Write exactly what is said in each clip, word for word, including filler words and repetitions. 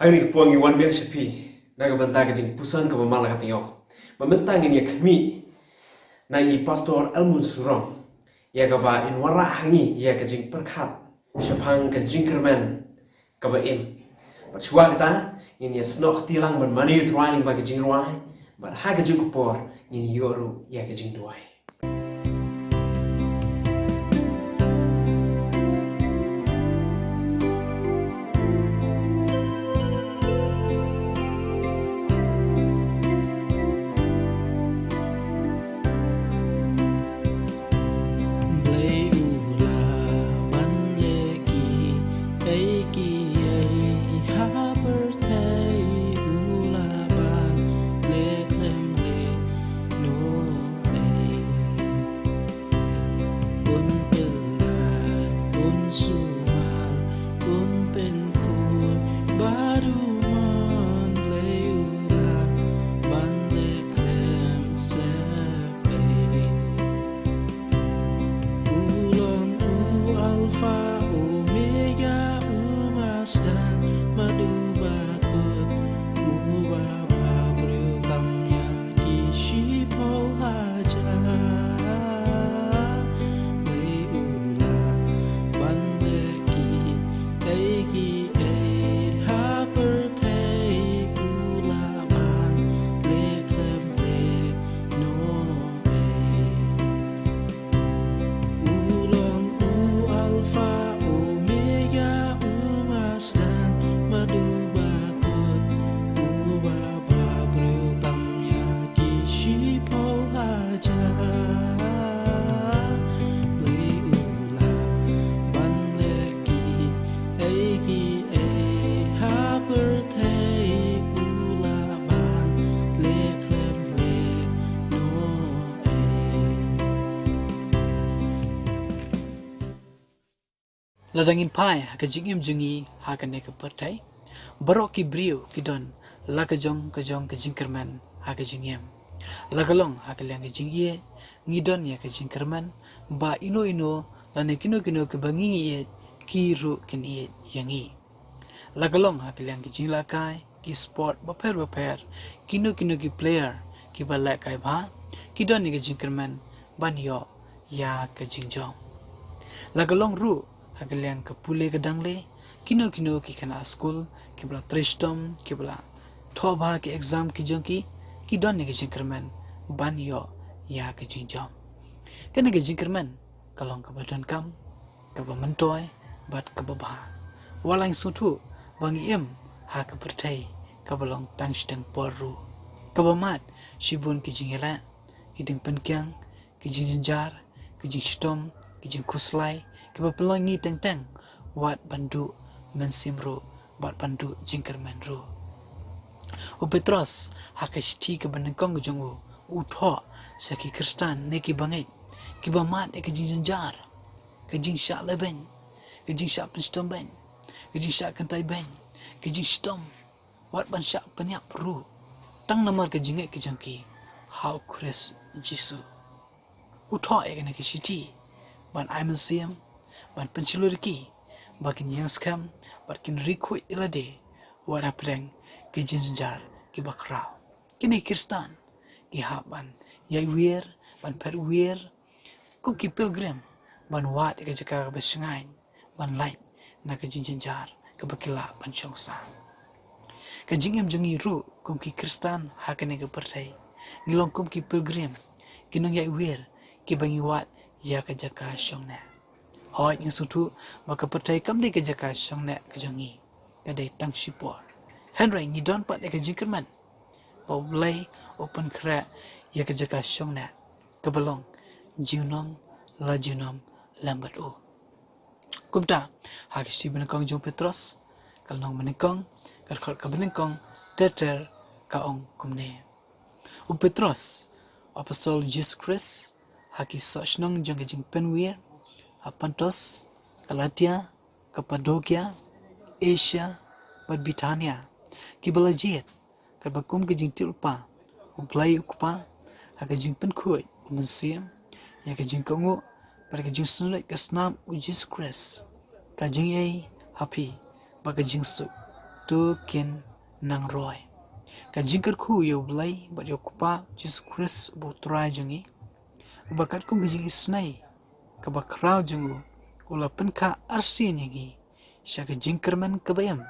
Ha kane ka por ngi wan biang sha phi na ka bynta ka jingpuson kaba mar la ka taïew. Ba mynta ngin ïa khmih na i Pastor Elmun Surong ïa kaba in wanrah ha ngi ïa ka jingpyrkhat shaphang ka jingkyrmen kaba im. Bad shuwa kata ngin ïa snoh kti lang ban mane ïa u Trai lyngba ka jingrwai, bad ha ka juh ka por ngin ïoh ruh ïa ka jingduwai. Blei u la ban leh kiei kiei ha pyrthei, u la ban leh khlem leh noh ei. Un pynlait, un sumar, un pynkhuid bad u mon, Blei u la ban leh khlem sep ei. U long u Alpha Omega, u Masdang bad u Bakhuid, uba bha briew tam ïa ki shiphew hajar. Blei u la ban leh kiei kiei ha pyrthei, u la ban leh khlem leh noh ei. U long u Alpha Omega, u Masdang bad u Bakhuid, uba bha briew tam ïa ki shiphew hajar. Blei u la ban leh kiei kiei ha pyrthei, u la ban leh khlem leh noh ei. Lada ngin phai ha ka jingim jong ngi ha kane ka pyrthei, baroh ki briew ki don la ka jong ka jong ka jingkyrmen ha ka jingim. La ka long ha ka liang ka jingïeit, ngi don ïa ka jingkyrmen ba ino ino lane kino kino kiba ngi ïeit ki ruh kin ïeit ïa ngi. La ka long ha ka liang ki jingïalehkai, ki sport bapher bapher, kino kino ki player kiba lehkai bha, ki don ïa ka jingkyrmen ban ïoh ïa ka jingjop. La ka long ruh ha ka liang ka pule ka dangle, kino kino ki khynnah skul kiba la trei shitom, kiba la thoh bha ki exam ki jong ki, ki don ïa ka jingkyrmen ban ïoh ïa ka jingjop. Kane ka jingkyrmen ka long kaba donkam, kaba myntoi bad kaba bha. Wat la ngi sngewthuh ba ngi im ha ka pyrthei kaba long tang shiteng por ruh, kaba mad shibun ki jingïaleh, ki jingpynkiang, ki jingjynjar, ki jingshitom, ki jingkhuslai, kiba pynlong ïa ngi teng teng wat ban duh mynsiem ruh, wat ban duh jingkyrmen ruh. U Petros ha ka shithi kaba nyngkong ka jong u, u thoh sha ki Khristan ne ki bangeit kiba mad ïa ka jingjynjar, ka jingshah lehbeiñ, ka jingshah pynshitom beiñ, ka jingshah kynthei beiñ, ka jingshitom, wat ban shah pynïap ruh, tang namar ka jingngeit ka jong ki ha u Khrist Jisu. U thoh ïa kane ka shithi ban ai mynsiem, ban pynshlur ïa ki ba kin ïeng skhem bad kin ri khuid ïa lade wat hapdeng ki jingjynjar kiba khraw. Kine ki Khristan ki hap ban ïai wiar, ban phet wiar kum ki pilgrim, ban wad ïa ka jaka kaba shngaiñ, ban lait na ka jingjynjar kaba ki lah ban shong sah. Ka jingim jong ngi ruh kum ki Khristan ha kane ka pyrthei, ngi long kum ki pilgrim, ki nongïai wiar kiba ngi wad ïa ka jaka shong neh. Hooid, ngi sngewthuh ba ka pyrthei kam dei ka jaka shong neh ka jong ngi, ka dei tang shipor. Hynrei ngi don pat ïa ka jingkyrmen ba U Blei u pynkhreh ïa ka jaka shong neh kaba long junom la junom lem bad u. Kumta ha ka shithi banyngkong jong u Petros, ka lynnong banyngkong, ka dkhot kaba nyngkong ter ter, ka ong kumne: U Petros, apostol Jisu Khrist ha ki soh shnong jong ka jingpynwiar ha Pontus, Galatia, Kapadokia, Asia bad Bithunia, kiba la jied katba kum ka jingtip lypa U Blei U Kpa ha ka jingpynkhuid U Mynsiem ïa ka jingkohnguh bad ka jingsngewrit ka snam U Jisu Khrist, ka jingïaid ha phi bad ka jingsuk to kin nang roi. Ka jingkyrkhu ïa U Blei bad ïa U Kpa Jisu Khrist uba U Trai jong ngi, uba katkum ka jingisynei kaba khraw jong u, u la pynkha arsien ïa ngi sha ka jingkyrmen kaba im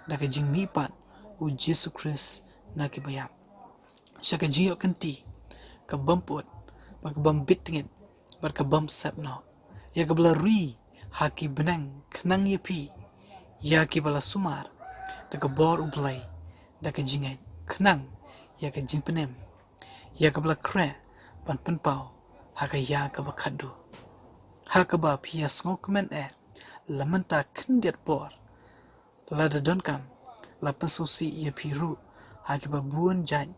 da ka jingmihpat U Jisu Khrist na kiba ïap, sha ka jingïoh kynti ka bym put bad ka bym bit tngit bad ka bym sep noh, ïa kaba la ri ha ki bneng khnang ïa phi, ïa kiba la sumar da ka bor U Blei da ka jingngeit, khnang ïa ka jingpynim, ïa kaba la khreh ban pynpaw ha ka ïa kaba khatduh, ha kaba phi ïa sngewkmen eh la mynta khyndiat por, lada donkam la pynsngewsih ïa phi ruh ha kiba bun jait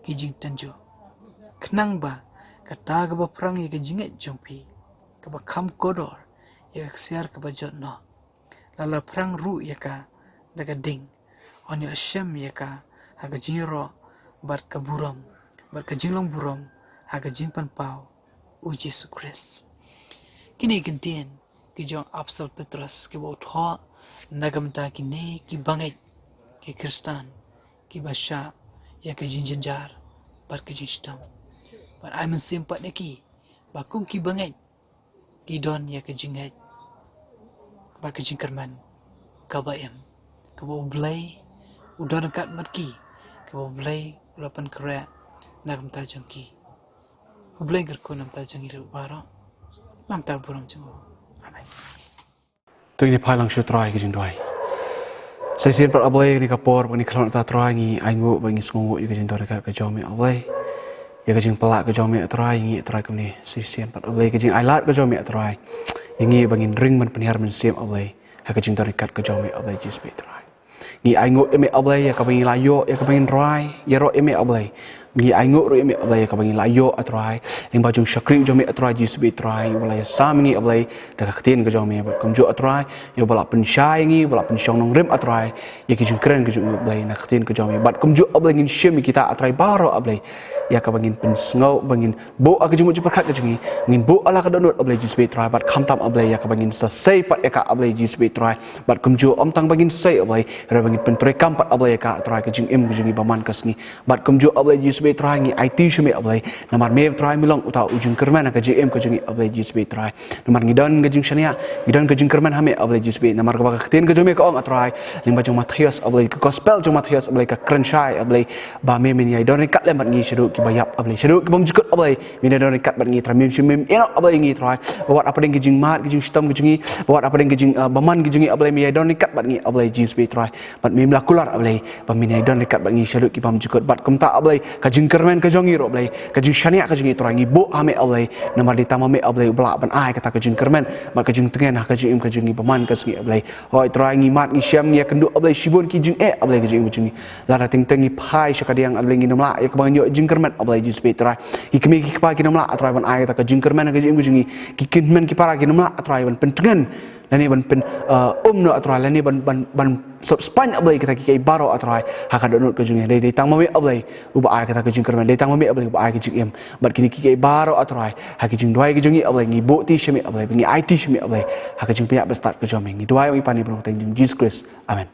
ki jingtynjuh, khnang ba kata kaba phrang ïa ka jingngeit jong phi, kaba kham kordor ïa ka ksiar kaba jot noh, la la phrang ruh ïa ka da ka ding, yn ïoh shem ïa ka ha ka jingïaroh bad ka burom bad ka jinglong burom ha ka jingpynpaw U Jisu Khrist. Kine ki ktien ki jong Apostol Petros kiba u thoh na ka bynta kine ki bangeit, ki Khristan kiba shah ïa ka jingjynjar bad ka jingshitom. Bad ai mynsiem pat ïa ki ba kum ki bangeit ki don ïa ka jingngeit bad ka jingkyrmen kaba im, kaba U Blei u don ryngkat bad ki, kaba U Blei u la pynkhreh na ka bynta jong ki. U Blei un kyrkhu na ka bynta jong ngi ruh baroh, na ka bynta burom jong u. Amen. To ngin ïa phai lang sha U Trai ha ka jingduwai. Sa shisien pat A Blei, ha kane ka por, ha kane ka khlem, A Trai, ngi ainguh bad ngi sngewnguh ïa ka jingdon ryngkat ka jong me, A Blei. Ïa ka jingpyllait ka jong me, A Trai, ïa ngi, A Trai, kumne. Sa shisien pat, A Blei, ka jingailad ka jong me, A Trai, ïa ngi ba ngin ring ban pynhiar mynsiem, A Blei, ha ka jingdon ryngkat ka jong me, A Blei Jisu, A Trai. Ngi ainguh ïa me, A Blei, ïa kaba ngi la ïoh, ïa kaba ngin rai ïaroh ïa me, A Blei. Ngi ainguh ruh ïa me, A Blei, ïa kaba ngi la ïoh, A Trai, lyngba jong u shakri jong me, A Trai Jisu, A Trai, uba la ïasam ïa ngi, A Blei, da ka ktien ka jong me, bad kumjuh, A Trai, ïa uba la pynshai ïa ngi, uba la pynshong nongrim, A Trai, ïa ki jingkren ka jong ngi, A Blei, na ka ktien ka jong me. Bad kumjuh, A Blei, ngin shim ïa kita, A Trai, baroh, A Blei, ïa kaba ngin pynsngew, ba ngin buh ha ka jingmut jingpyrkhat ka jong ngi, ngin buh ha la ka dohnud, A Blei Jisu, A Trai, bad khamtam, A Blei, ïa kaba ngin sa sei pat ïa ka, A Blei Jisu, A Trai, bad kumjuh, ym tang ba ngin sei, A Blei, hynrei ba ngin pyntreikam pat, A Blei, ïa ka, A Trai, ka jingim ka jong ngi ba man ka sngi. Bad kumjuh, A Blei Jisu, A Trai, ngi aiti sha me, A Blei, namar me, A Trai, me long uta u jingkyrmen ha ka jingim ka jong ngi, A Blei Jisu, A Trai. Namar ngi don ka jingshaniah, ngi don ka jingkyrmen ha me, A Blei Jisu, namar kaba ka ktien ka jong me ka ong, A Trai, lyngba jong u Mathaios, A Blei, ka gospel jong u Mathaios, A Blei, ka kren shai, A Blei, ba me men ïai don ryngkat lem bad ngi shaduh kiba ïap, A Blei, shaduh ki bymjukut, A Blei, men ïai don ryngkat bad ngi, Trai, mem shym mem ïehnoh, A Blei, ïa ngi, Trai, ba wat hapdeng ka jingmad, ka jingshitom ka jong ngi, ba wat hapdeng ka jing, ah, bymman ka jong ngi, A Blei, men ïai don ryngkat bad ngi, A Blei Jisu, A Trai. Bad mem la kular, A Blei, ba men ïai don ryngkat bad ngi shaduh ki bymjukut, bad kumta, A Blei, ka jingkyrmen ka jong ngi ruh, A Blei, ka jingshaniah ka jong ngi, Trai, ngi buh ha me, A Blei, namar dei tang ma me, A Blei, uba lah ban ai kata ka jingkyrmen bad ka jingtngen ha ka jingim ka jong ngi ba man ka sngi, A Blei. Hooid, Trai, ngi mad, ngi shem, ngi ïakynduh, A Blei, shibun ki jingeh, A Blei, ka jingim ka jong ngi. Lada teng teng ngi phai sha ka diang, A Blei, ngin ym lah ïa kaba ngin ïoh jingkyrmen, A Blei Jisu, A Trai. Ki kmie ki kpa kin ym lah, A Trai, ban ai kata ka jingkyrmen ha ka jingim ka jong ngi. Ki kynmen ki para kin ym lah, A Trai, ban pyntngen lane ban pyn, eh, um noh, A Trai, lane ban, ban, ban sop spaiñ, A Blei, kita kiei kiei baroh, A Trai, ha ka dohnud ka jong ngi. Dei, dei tang ma me, A Blei, uba ai kata ka jingkyrmen, dei tang ma me, A Blei, uba ai ka jingim. Bad kine kiei kiei baroh, A Trai, ha ki jingduwai ki jong ngi, A Blei, ngi buh ti sha me, A Blei, ba ngi aiti sha me, A Blei, ha ka jingpynïap bad stad ka jong me. Ngi duwai, ngi pan ïa phi ha ka kyrteng jong u Jisu Khrist. Amen.